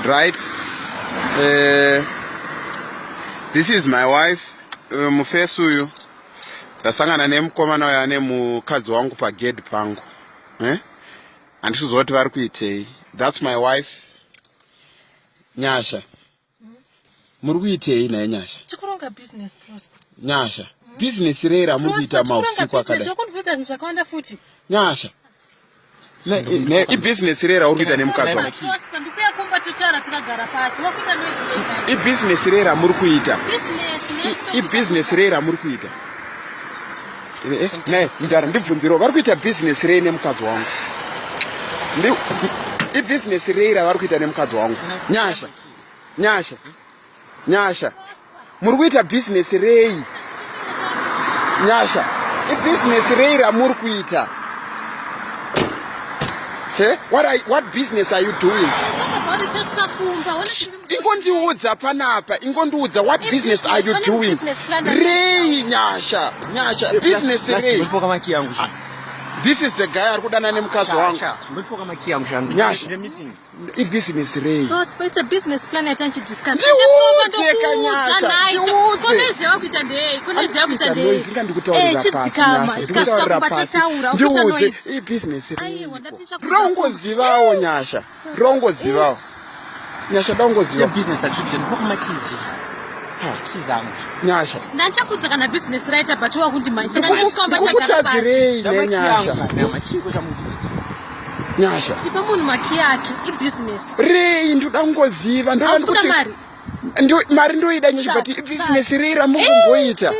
Right, this is my wife, mufesi uyu. Ndasangana nemukomana uyu ane mukadzi wangu pagedhi pangu, eh? Handisi kuziva kuti vari kuitei. That's my wife, Nyasha. Muri kuitei naye, Nyasha? Tikuronga business, Prosper. Nyasha, business rei ramuri kuita mausiku akadai? Wakundibvunza zvinhu zvakawanda futi. Nyasha, ibhizinesi rei rauri kuita nemukadzi wangu? Prosper, ndikuya kumba, totaura tikagara pasi. Wakuita noise yei naye? Ibhizinesi rei ramuri kuita? Business. Ibhizinesi rei ramuri kuita? Ne mudara, ndibvunzirewo, vari kuita bhizinesi rei nemukadzi wangu? Ibhizinesi rei ravari kuita nemukadzi wangu? Nyasha, Nyasha, Nyasha, muri kuita bhizinesi rei? Nyasha, ibhizinesi rei ramuri kuita? He? What business are you doing? Talk about it tasvika kumba. Ona. Ingondiudza panapa, ingondiudza, what business are you Pane doing? Business plan. Rei, Nyasha? Nyasha, business rei? Zvimbotipoka makiyi angu. This is the guy ari kudana nemukadzi wangu. Zvimbotipoka makiyi angu. Nyasha. Meeting. Ibhizinesi rei? Prosper, it's a business plan yatanchidiscuss. Ndiudze kaNyasha, ndiudze. Konoziva kuita ndei? Konoziva kuita ndei? Noise ndikutaurira pasi. Chidzikama. Nyasha, Tikasvika ndikutaurira kumba pasi. totaura. Ukuita Ndiudze, noise. ibhizinesi rei? Aiwa, ndaticha. Rongozivawo, Nyasha, rongozivawo, Nyasha, dongoziva. Business attribute, ndipoka makeys. Keys angu. Nyasha. Ndanchakudza kana business raita, but wakundimhanyisa. Ndasvika kumba tagara pasi. Ndikutadzirei neNyasha? Machiko chamukuita. Nyasha. Ipa munhu makiyi ake, ibusiness. Rei? Ndoda kungoziva. Ndoda Hausi kuda kuti mari? Mari ndoida, Nyasha, but ibhizinesi rei ramuri kumboita?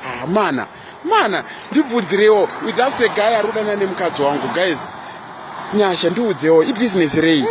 Ah, mana mana, ndibvunzirewo. That's the guy ari kudana nemukadzi wangu, guys. Nyasha, ndiudzewo, ibhizinesi rei?